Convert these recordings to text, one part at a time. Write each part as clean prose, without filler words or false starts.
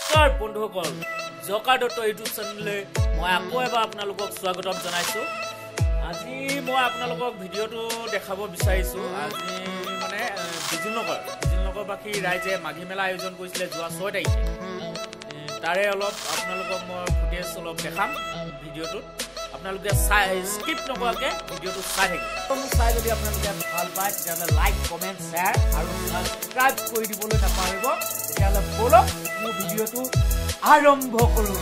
নমস্কাৰ বন্ধুসকল, joker Dutta YouTube চেনেললৈ মই আকৌ এবাৰ আপোনালোকক স্বাগতম জনাইছোঁ। আজি মই আপোনালোকক ভিডিঅ'টো দেখাব বিচাৰিছোঁ। আজি মানে বিজুলনগৰবাসী ৰাইজে মাঘী মেলা আয়োজন কৰিছিলে যোৱা 6 তাৰিখে। তাৰে অলপ আপোনালোকক মই ফুটেজ অলপ দেখাম ভিডিঅ'টোত। আপোনালোকে চাই স্কিপ নকৰাকৈ ভিডিঅ'টো চাই থাকিব। চাই যদি আপোনালোকে ভাল পায় তেতিয়াহ'লে লাইক, কমেণ্ট, শ্বেয়াৰ আৰু ছাবস্ক্ৰাইব কৰি দিবলৈ নাপাহৰিব। তেতিয়াহ'লে ব'লক মোৰ ভিডিঅ'টো আৰম্ভ কৰোঁ।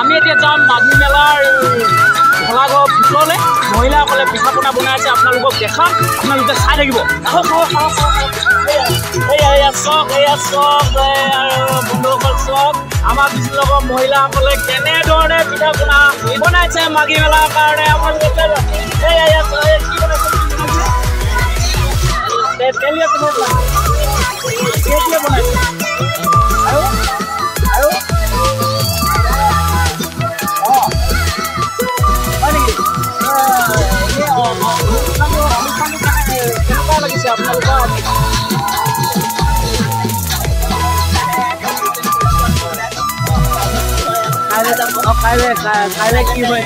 আমি এতিয়া যাম মাঘী মেলাৰ ভেলাঘৰৰ ভিতৰলৈ। মহিলাসকলে পিঠা পনা বনাই আছে, আপোনালোকক দেখাম, আপোনালোকে চাই থাকিব। আহক আহক আহক। এয়া চাওক, এয়া চাওক বন্ধুসকল, চাওক আমাৰ বিজুলনগৰ মহিলাসকলে কেনেধৰণে পিঠা পনা বনাইছে মাঘী মেলাৰ কাৰণে। আপোনালোকে এয়া কি বনাইছে? তেলীয়া পিঠা বনাইছে আৰু আৰু কেনেকুৱা লাগিছে আপোনালোকৰ? কাইলৈ কি হয়?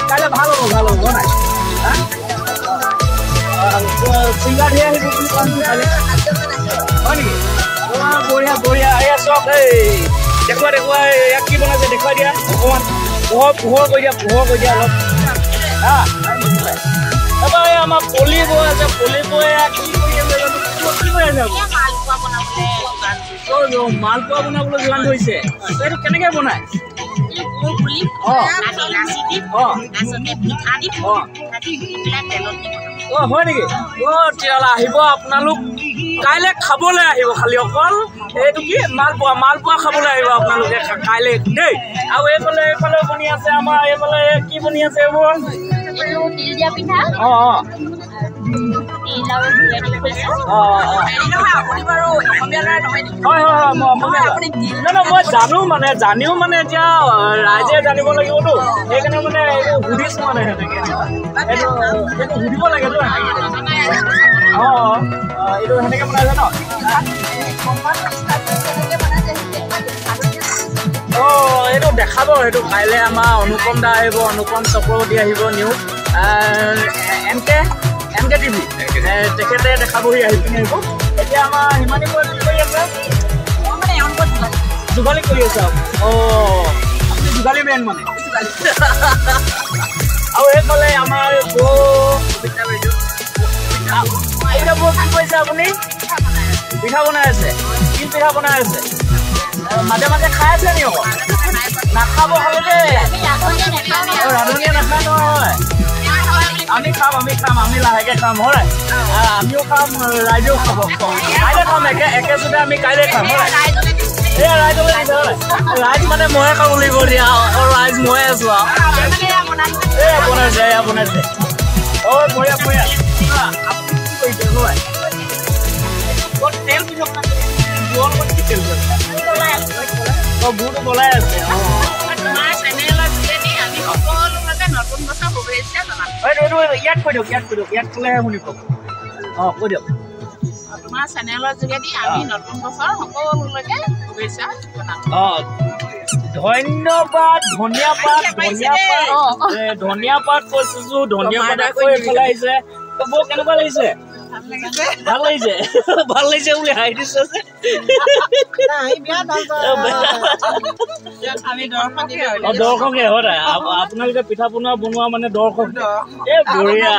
কাইলৈ ভাল হ'ব, ভাল হ'ব নাই? ছিংগাৰ ধেৰ আহিব বুলি কোৱা কাইলৈ, হয় নেকি? বঢ়িয়া বঢ়িয়া। এয়া চাওক, এই দেখুওৱা দেখুওৱা, ইয়াক কি বনাইছে দেখুৱাই দিয়া অকণমান। পোহৰ পোহৰ কৰি দিয়া, পোহৰ কৰি দিয়া অলপ। তাৰপৰা এই আমাৰ পলি বৈ আছে, পলি বৈ কি কৰি আছে? কি কৰি আছে? মালপোৱা বনাবলৈ যোগান ধৰিছে। এইটো কেনেকে বনায়? অ হয় নেকি? অ তেতিয়াহ'লে আহিব আপোনালোক কাইলৈ খাবলৈ আহিব। খালি অকল এইটো কি মালপোৱা, মালপোৱা খাবলৈ আহিব আপোনালোকে কাইলৈ দেই। আৰু এইফালে এইফালে বনি আছে আমাৰ, এইফালে কি বনি আছে এইবোৰ? অ অ হয় হয় হয়, মই অসমীয়া নহয় নহয়, মই জানো মানে, জানিও মানে এতিয়া ৰাইজে জানিব লাগিবতো, সেইকাৰণে মানে এইটো সুধিছোঁ মানে সেনেকে। এইটো এইটো সুধিব লাগেতো। অঁ অঁ, এইটো সেনেকে বনাইছে ন? অঁ, এইটো দেখাব, সেইটো কাইলৈ আমাৰ অনুপম দা আহিব, অনুপম চক্ৰৱৰ্তী আহিব, নিউজ এন কে টিভি, তেখেতে দেখাবহি, আহি পিনে আহিব। এতিয়া আমাৰ হিমানী বৈ কি কৰি আছে? যোগালী কৰি আছে। অঁ, আপুনি যোগালী মেন মানে। আৰু এইফালে আমাৰ বৌ, এতিয়া বৌ কি কৰিছে? আপুনি পিঠা বনাই আছে? কি পিঠা বনাই আছে? মাজে মাজে খাই আছে নি? আকৌ নাখাব হ'লে দেই, ৰান্ধনীয়ে নাখায় নহয়। আমি খাম, আমি খাম, আমি লাহেকে খাম, হয়। আমিও খাম, ৰাইজেও খাব। কাইলৈ খাম একেচোতে আমি কাইলৈ খাম, হয়। এয়া ৰাইজলৈ দিছে, হয়। ৰাইজ মানে ময়ে খাব লাগিব দিয়া, অকল ৰাইজ ময়ে আছো আৰু। এয়া বনাইছে, এয়া বনাইছে। অ বঢ়িয়া বঢ়িয়া। আপুনি কি কৰিছে হয়? তেল পিঠা বনাইছে, গুৰৰ লগত কি তেল? অ গুৰটো গলাই আছে। অ ইয়াত কৈ দিয়ক, ইয়াত কৈ দিয়ক, ইয়াত ক'লেহে শুনি পাব। অঁ কৈ দিয়ক। তোমাৰ চেনেলৰ যোগেদি আমি নতুন বছৰ সকলোলৈকে শুভেচ্ছা জনাম। অঁ ধন্যবাদ। ধনিয়া পাত, ধনিয়া পাত, ধনিয়া পাত কৈছো, ধনিয়া পাত আকৌ এইফালে আহিছে। বৌ কেনেকুৱা লাগিছে? ভাল লাগিছে, ভাল লাগিছে বুলি হাঁহি দিছে। দৰ্শকে হয়, আপোনালোকে পিঠা পনা বনোৱা মানে দৰ্শক। এই বঢ়িয়া।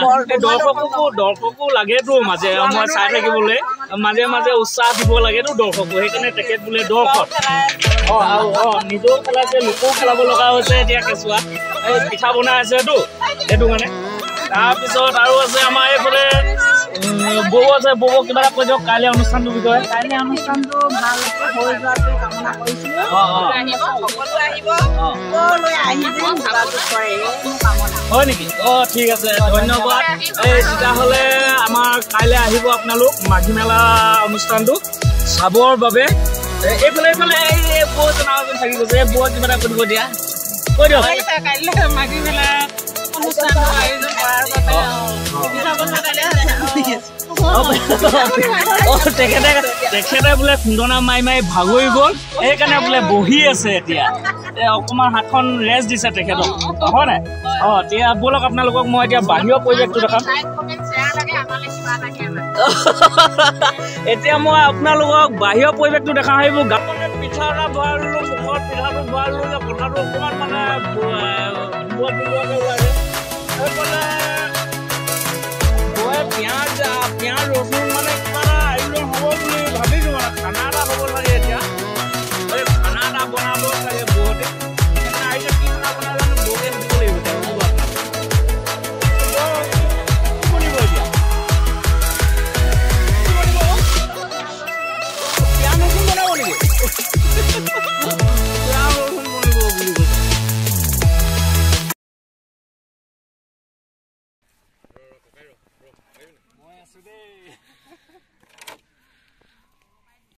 দৰ্শককো, দৰ্শকো লাগেতো মাজে সময়ে চাই থাকিবলৈ, মাজে মাজে উৎসাহ দিব লাগেতো দৰ্শকো, সেইকাৰণে তেখেত বোলে দৰ্শক। অঁ আৰু অঁ নিজেও খেলাইছে, লোকো খেলাব লগা হৈছে এতিয়া কেঁচুৱা। এই পিঠা বনাই আছেতো সেইটো কাৰণে। তাৰপিছত আৰু আছে আমাৰ এইফালে বৌ আছে, বৌ কিবা এটা কৈ দিয়ক কাইলৈ অনুষ্ঠানটোৰ বিষয়ে। কাইলৈ অনুষ্ঠানটো ভালকৈ হৈ যোৱাটো কামনা কৰিছিলোঁ। সকলো আহিব, সকলোৱে আহি যেন যোগাযোগ কৰে, এই মোৰ কামনা। হয় নেকি? অঁ, ঠিক আছে, ধন্যবাদ। এই তেতিয়াহ'লে আমাৰ কাইলৈ আহিব আপোনালোক মাঘী মেলা অনুষ্ঠানটো চাবৰ বাবে। এইফালে এইফালে এই বৌ এজন আৰু এজন থাকি গৈছে, এই বৌ কিবা এটা কৈ দিব দিয়া, কৈ দিয়ক। কাইলৈ মাঘী মেলা অনুষ্ঠানটো আয়োজন কৰাৰ বাবে তেখেতে তেখেতে বোলে খুন্দনা মাৰি মাৰি ভাগৰি গ'ল, সেইকাৰণে বোলে বহি আছে এতিয়া, অকণমান হাতখন ৰেষ্ট দিছে তেখেতক, হয় নাই? অঁ, এতিয়া ব'লক আপোনালোকক মই এতিয়া বাহিৰৰ পৰিৱেশটো দেখাম। এতিয়া মই আপোনালোকক বাহিৰৰ পৰিৱেশটো দেখাম। সেইবোৰ গাঁৱতে পিঠা এটা ভৰাই ল'লোঁ, মুখত পিঠাটো ভৰাই ল'লোঁ যে কথাটো অকণমান মানে ওলাইছে। সেইফালে পিঁয়াজ পিঁয়াজ ৰচুন মানে কিবা এটা আয়োজন হ'ব বুলি ভাবিছোঁ, মানে খানা এটা হ'ব লাগে এতিয়া। এই খানা এটা বনাব চাগে বৌহঁতে আহিছে, কি খানা বনাই জানো, বৌকে সুধিব লাগিব এতিয়া। ৰ'ব, আপোনালোক কি বনিব এতিয়া? কি বনিব? পিঁয়াজ ৰচুন বনাব নেকি? পিঁয়াজ ৰচুন বনিব বুলি কৈছে। মই আছো দেই।